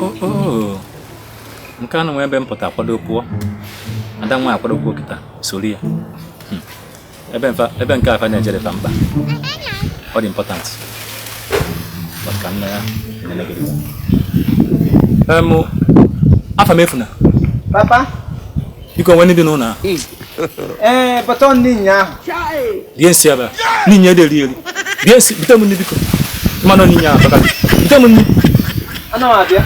Oh, nke anụ nwa ebe m pụta akwado pụọ, ada nwa akwado pụọ kịta soro ya. Ebe nke afa na-ejere fa mkpa ọ dị important, but ka m na ya na-elegide afa m efuna. Papa. Biko, nwe ndị dị n'ụlọ a? Ee, bọtọ ndị ụnyaahụ. Rie nsị ebe a n'inye ede eri eri, rie nsị, bute m nri biko, mmanụ n'inye ahụ baka, bute m nri. Ana m abịa.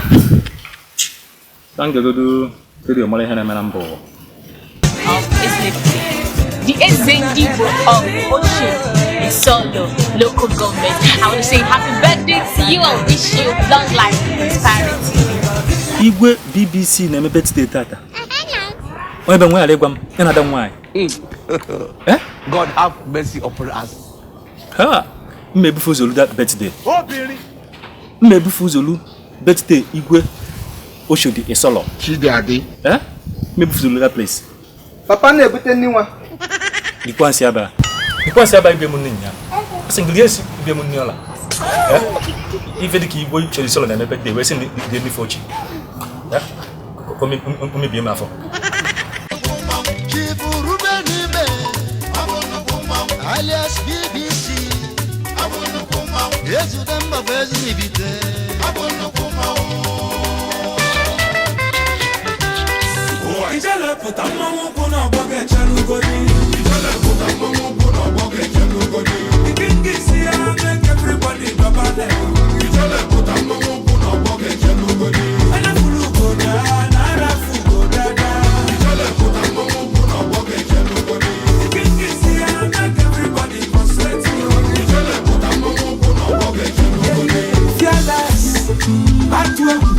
Ka m gegodu redio mara ihe na-eme na mba ụwa. Of Ezinifite, the Eze Ndigbo of Oshodi Isolo Local Government. I want to say happy birthday to you and wish you long life and prosperity. Igwe BBC na-eme birthday tata, onye be nwe ghara ịgwa m ya na ada m nwaanyị. Eh? God have mercy upon us. Ha mma ebufe ụzọ olu that birthday, mma ebufe ụzọ olu birthday igwe Oshodi Isolo. Chidiadị. Eh, mma ebufe ụzọ olu that place. Papa na-ebute nri nwa. Dikwa nsị aba, dikwa nsị aba, igwe m nne nya asị ngili esi igwe m nne ọla. Eh, ife dịka igwe Oshodi Isolo na-eme birthday wee sị ndị ndị emefe ochi. Eh, o mebie m afọ. Chief Ruben Ibe, alias BBC, Ezude mba bụ Ezinibite. Ijele pụta, mmanwụ ụkwụ n'ọgbọ ga-echere ugodi. Ijele pụta, mmanwụ ụkwụ n'ọgbọ ga-echere ugodi. Ikinga isi ya make everybody dọbale. Ijele pụta, mmanwụ ụkwụ n'ọgbọ ga-echere ugodi. Anafuru ugoda na arafu ugodada. Ijele pụta, mmanwụ ụkwụ n'ọgbọ ga-echere ugodi. Ikinga isi ya make everybody concentrate. Ijele pụta, mmanwụ ụkwụ n'ọgbọ ga-echere ugodi. Fearless, atụ egwu.